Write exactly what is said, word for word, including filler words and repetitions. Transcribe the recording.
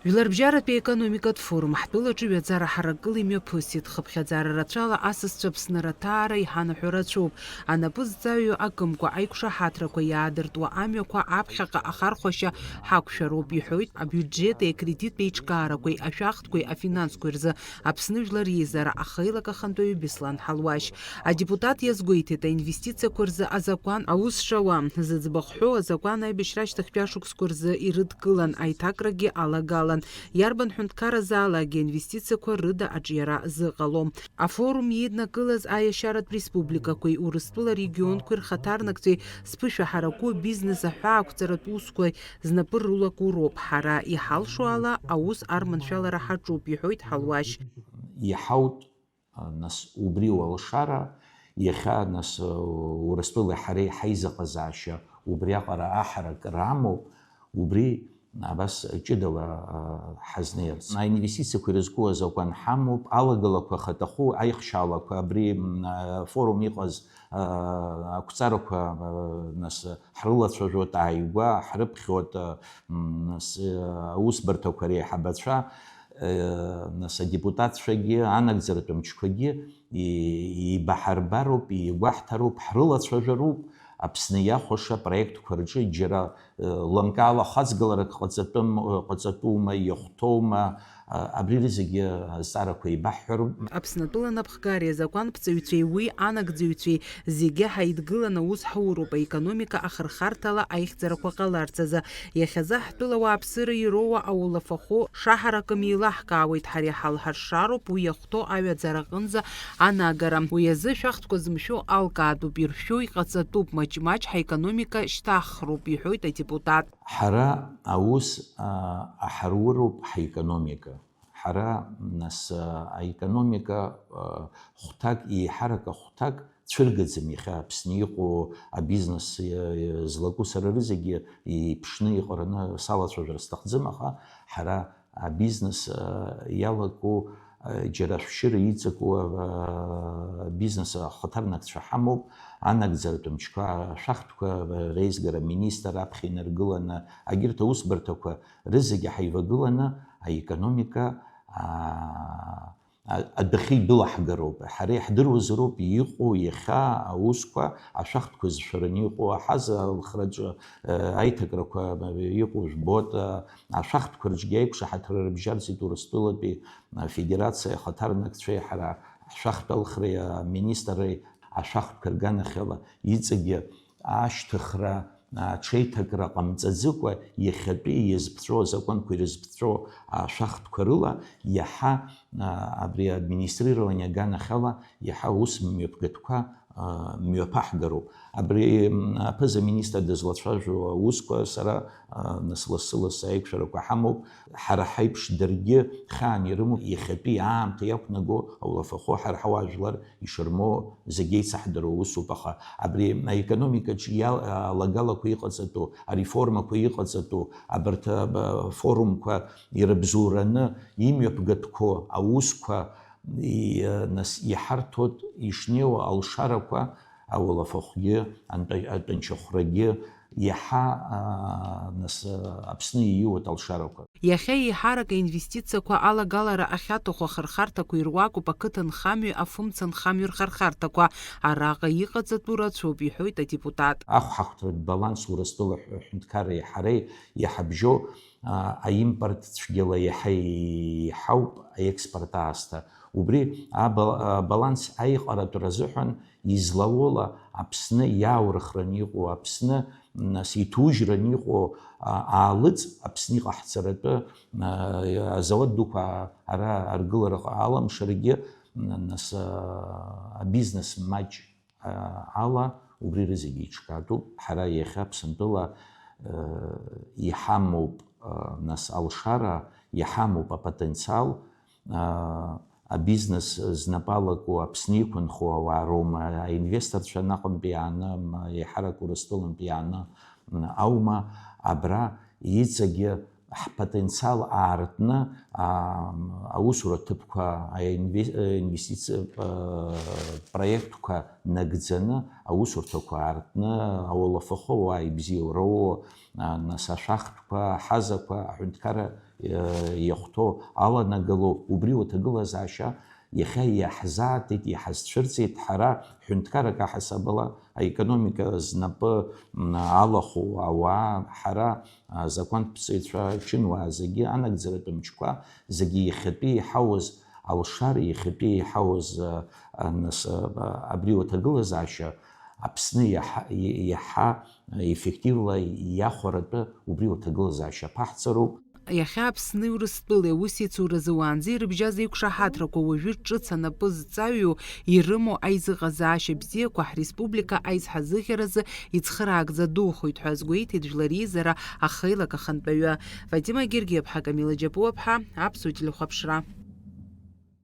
Жәларбжьаратәи аекономикатә форум ҳтәылаҿы ҩаӡара ҳаракыла имҩаԥысит. Хыԥхьаӡара рацәала асасцәа Аԥсны раҭаара иҳанаҳәо рацәоуп. Анапы зҵаҩу акымкәа, аиқәшаҳаҭрақәа иаадыртуа амҩақәа аԥхьаҟа ахархәашьа ҳақәшәароуп, иҳәоит абиуџьети акредиттә еиҿкаарақәеи ашәахтәқәеи афинансқәеи рзы Аԥсны Жәлар Реизара ахеилак ахантәаҩы Беслан Ҳалуашь. Адепутат иазгәеиҭеит, аинвестициақәа рзы азакәан аус шауа, зыӡбахә ҳәоу азакәан аибашьра ашьҭахьтәи ашықәсқәа рзы ирыдкылан, аиҭакрагьы алагалан. Иарбан ҳәынҭқарразаалакгьы аинвестициақәа рыда аҿиара зыҟалом. Афорум иеиднакылаз аиашьаратә республикақәеи Урыстәыла регионқәеи рхаҭарнакцәеи зԥышәа ҳараку абизнес аҳәаақәҵаратә усқәа знапы рылаку роуп. Ҳара иҳалшо ала аус арманшәалара ҳаҿуп, иҳәоит Ҳалуашь. Иҳаут, нас, убри уалшара, иахьа, нас, Урыстәылеи ҳареи ҳаизыҟазаашьа убриаҟара аҳаракыра амоуп, убри абас ҷыдала, а, ҳазнеирц. Аинвестициақәа ирызку азакәан ҳамоуп, алагалақәа ахаҭаху аихшьаалақәа абри, м, а, форум иҟаз, а, ақәҵарақәа, а, нас, ҳрылацәажәоит, ааигәа ҳрыԥхьоит, а, м, нас, а, аусбарҭақәа реиҳабацәа, а, нас, адепутатцәагьы, анагӡаратә мчқәагьы и-, еибаҳарбароуп, игәаҳҭароуп, ҳрылацәажәароуп, Аԥсны иахәаша апроектқәа рҿы џьара, э, лымкаала хаҵгыларак ҟаҵатәым-, э, ҟаҵатәума, иахәҭоума, а, абри рызегьы азҵаарақәа еибаҳҳәароуп. Аԥснытәыла анапхгареи азакәанԥҵаҩцәеи уи анагӡаҩцәеи зегьы ҳаидгыланы аус ҳауроуп, аекономика ахырхарҭала аихьӡарақәа ҟаларц азы. Иахьазы ҳтәыла ауааԥсыра ироуа аулафахәы шаҳаракым еилаҳкаауеит, ҳара иҳалҳаршароуп уи иахәҭоу аҩаӡара аҟынӡа анагара. Уи азы шәахтәқәа зымшәо алкаатәуп, иршәу иҟаҵатәуп, маҷ-маҷ ҳаекономика шьҭаҳхроуп, иҳәоит адепутат. Ҳара аус, а, аҳаруроуп ҳаекономика. Ҳара, нас, а, аекономика, а, хәҭак, еиҳарак ахәҭак цәыргаӡам иахьа Аԥсны иҟоу абизнес, а, злаку сара рызегьы еиԥшны иҟараны салацәажәар сҭахӡам, аха ҳара абизнес, а, иалаку, а, џьара ашәшьыра иҵаку, а, абизнес ахаҭарнакцәа ҳамоуп, анагӡаратә мчқәа, ашәахтәқәа реизгара аминистр аԥхьа инаргыланы, агьырҭ аусбарҭақәа рызегьы ҳаивагыланы аекономика, а, а-, адәахьы идәылаҳгароуп. Ҳара иаҳдыруазароуп иҟоу иахьа аусқәа, ашәахтәқәа зшәараны иҟоу, аҳаза алхраҿы, э, аиҭакрақәа иҟоу жәбоит, э, ашәахтәқәа рҿгьы аиқәшаҳаҭра рыбжьарҵеит Урыстәылатәи, э, Федерациа ахаҭарнакцәеи ҳара ҳшәахтә алхреи аминистрреи ашәахтәқәа рганахьала иҵегьы ашьҭыхра, аҽеиҭакра ҟамҵаӡыкәа, иахьатәи иазԥҵәо азакәанқәа ирызԥҵәо ашәахтәқәа рыла иаҳа, а, абри администрирование аганахьала иаҳа ус мҩаԥгатәқәа, а, мҩаԥаҳгароуп. Абри, м, аԥыза-министр дызлацәажәо аусқәа сара, а, нас лассы-лассы аиқәшәарақәа ҳамоуп. Ҳара ҳаиԥш даргьы хьаан ирымоуп, иахьатәи аамҭа иақәнаго аулафахәы ҳара ҳауаажәлар ишырмоу зегь еицаҳдыруа усуп, аха абри аекономикаҿ иал-, алагалақәа иҟаҵатәу, ареформақәа иҟаҵатәу, абарҭ, а, форумқәа ирыбзоураны имҩаԥгатәқәоу аусқәа и-, нас иҳарҭоит ишнеиуа алшарақәа, ауалафахәгьы, антәа-, атәанчахәрагьы, иаҳа, а, нас, а, Аԥсны ииуеит алшарақәа. Иахьа еиҳарак аинвестициақәа алагалара ахьаҭаху ахырхарҭақәа ируакуп ақыҭанхамҩеи афымцанхамҩеи рхырхарҭақәа. Араҟа иҟаҵатәу рацәоуп, иҳәоит адепутат. Ахәҳахәҭратә баланс Урыстәыла ҳәынҭқарреи ҳареи иҳабжьоу, а, аимпорт цәгьала иаҳа еиҳауп аекспорт аасҭа. Убри аба-, абаланс аиҟаратәра азыҳәан излауоула Аԥсны иааурыхраны иҟоу, Аԥсны, нас, иҭужьраны иҟоу, а, аалыҵ Аԥсны иҟаҳҵаратәы, а, азауад дуқәа ара аргылара аламшарагьы, нас, а, абизнес маҷ, а, ала убри рызегьы иҿкаатәуп. Ҳара иахьа Аԥсынтәыла, а, иҳамоуп, а, нас, алшара, иҳамоуп апотенциал, а, абизнес знапы алаку Аԥсны иқәынхо ауаа роума, аинвесторцәа анаҟынтәи иааны, ма еиҳарак Урыстәылантәи иааны, м, аума, абра иҵегьы ҳпотенциал аартны, аа, аусура ҭыԥқәа, аинве-, инвестициа, аа, проектқәа нагӡаны, аусурҭақәа аартны, ауалафахәы ауаа ибзиоу роуо, аа, нас ашәахтәқәа, аҳазақәа, аҳәынҭқарра, аа, иахәҭоу аланагалоу, убри уаҭагылазаашьа иахьа иаҳзааҭеит, иҳазцәырҵит ҳара ҳәынҭқаррак аҳасабала, аекономика знапы, м, алахәу ауаа, ҳара, а, азакәанԥҵаҩцәа, чынуаа зегьы, анагӡаратә мчқәа зегьы иахьатәи иҳауз алшара, иахьатәи иҳауз, а, а, нас, а, абри уаҭагылазаашьа Аԥсны иаҳа, и-, иаҳа еффективла иахәаратәы убри уаҭагылазаашьа аԥаҳҵароуп. Иахьа Аԥсни Урыстәылеи аусеицуразы уаанӡа ирыбжьаз еиқәшаҳаҭрақәа уажәы ҿыц анапы зҵаҩу ирымоу аизыҟазаашьа бзиақәа ҳреспублика аизҳазыӷьаразы ицхыраагӡа духоит ҳәа азгәеиҭеит Жәлар Реизара ахеилак ахантәаҩы. Фатима Гергиаԥҳа, Камила Џьапуаԥҳа, Аԥсуа телехәаԥшра.